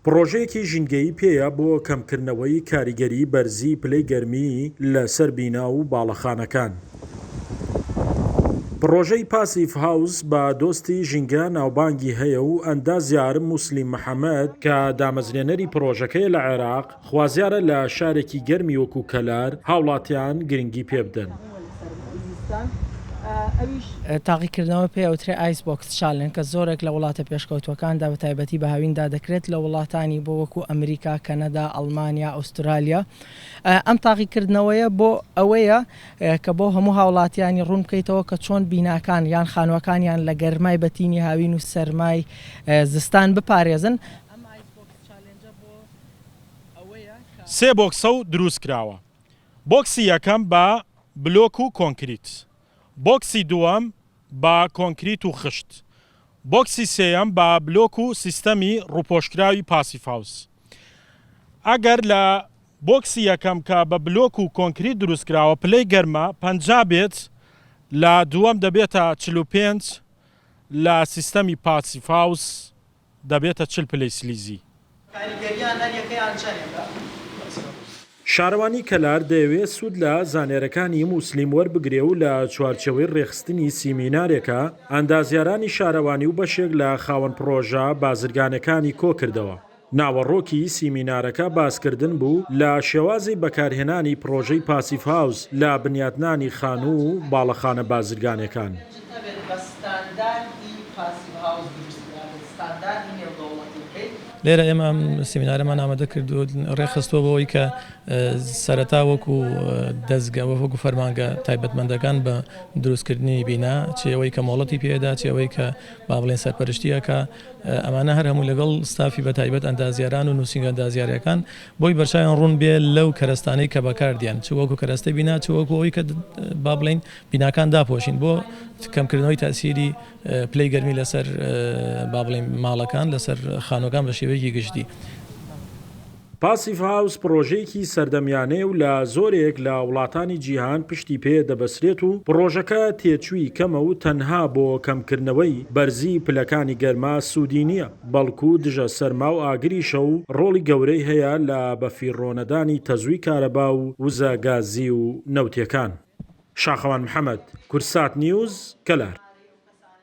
پڕۆژەیەکی ژینگەیی پێیە بۆ کەمکردنەوەی کاریگەریی بەرزی پلەی گەرمی لەسەر بینا و باڵەخانەکان. پڕۆژەی پاسیڤ هاوس بە دۆستی ژینگە ناوبانگی هەیە و ئەندازیار موسلیم محەمەد کە دامەزرێنەری پڕۆژەکەیە لە عێراق، خوازیارە لە شارێکی گەرمی وەکو کەلار هاوڵاتیان گرنگی پێبدەن. تاقیکردنەوە پێی ئەوترێ Ice Box Challenge کە زۆرێک لە وڵاتە پێشکەوتووەکاندا بە تایبەتی بە هاویندا دەکرێت لە وڵاتانی بۆ وەکو ئەمریکا، کەنەدا، ئەڵمانیا، ئوسترالیا. ئەم تاقیکردنەوەیە بۆ ئەوەیە کە بۆ هەموو هاوڵاتیانی ڕوون بکەیتەوە کە چۆن بیناکان یان خانووەکانیان لە گەرمای بەتینی هاوین و سەرمای زستان بپارێزن. ئەم Ice Box Challenge ە بۆ ئەوەیە کە. سێ بۆکسە و دروست کراوە. بۆکسی یەکەم بە بلۆک و کۆنکریت. بۆکسی دووەم بە کۆنکریت و خشت. بۆکسی سێیەم بە بلۆک و سیستەمی ڕووپۆشکراوی پاسیفهاوس. ئەگەر لە بۆکسی یەکەم کە بە بلۆک و کۆنکریت دروست کراوە پلەی گەرما 50 بێت، لە دووەم دەبێتە 45، لە سیستەمی پاسیفهاوس دەبێتە 40 پلەی سلیزی. کاریگەریان هەر یەکەیان چەنێکە؟ شارەوانی کەلار دەیەوێت سوود لە زانیارەکانی موسلیم وەربگرێ و لە چوارچێوەی رێکخستنی سیمینارێکا ئەندازیارانی شارەوانی و بەشێک لە خاوەن پڕۆژە بازرگانەکانی کۆکردەوە. ناوەڕۆکی سیمینارەکە باسکردن بوو لە شێوازی بەکارهێنانی پڕۆژەی پاسیڤ هاوس لە بنیاتنانی خانوو و باڵەخانە بازرگانەکان. لێرە ئێمە ئەم سیمینارەمان ئامادە کرد و ڕێکخستووە بۆ ئەوەی کە سەرەتا وەکو دەزگە وەکو فەرمانگە تایبەتمەندەکان بە دروستکردنی بینا چ ئەوەی کە مۆڵەتی پێدا چ ئەوەی کە با بڵێن سەرپەرشتیەکە ئەمانە هەر هەموو لەگەڵ ستافی بە تایبەت ئەندازیاران و نووسینگە ئەندازیاریەکان بۆی بەرچاویان ڕوون بێ لەو کەرەستانەی کە بەکاردێن چ وەکو کەرەستەی بینا چ وەکو ئەوەی کە با بڵێین بیناکان داپۆشین بۆ کەمکردنەوەی تەئسیری پلەی گەرمی لەسەر با بڵێین ماڵەکان لەسەر خانووەکان بە شێوەیەکی گشتی. پاسیڤ هاوس پڕۆژەیەکی سەردەمیانەیە و لە زۆرێک لە وڵاتانی جیهان پشتی پێ دەبەسرێت و پڕۆژەکە تێچووی کەمە و تەنها بۆ کەمکردنەوەی بەرزی پلەکانی گەرما سوودی نییە بەڵکو دژە سەرما و ئاگریشە و ڕۆڵی گەورەی هەیە لە بەفیڕۆنەدانی تەزووی کارەبا و وزە گازی و نەوتیەکان. شاخەوان محەمەد، کوردسات نیوز، کەلار.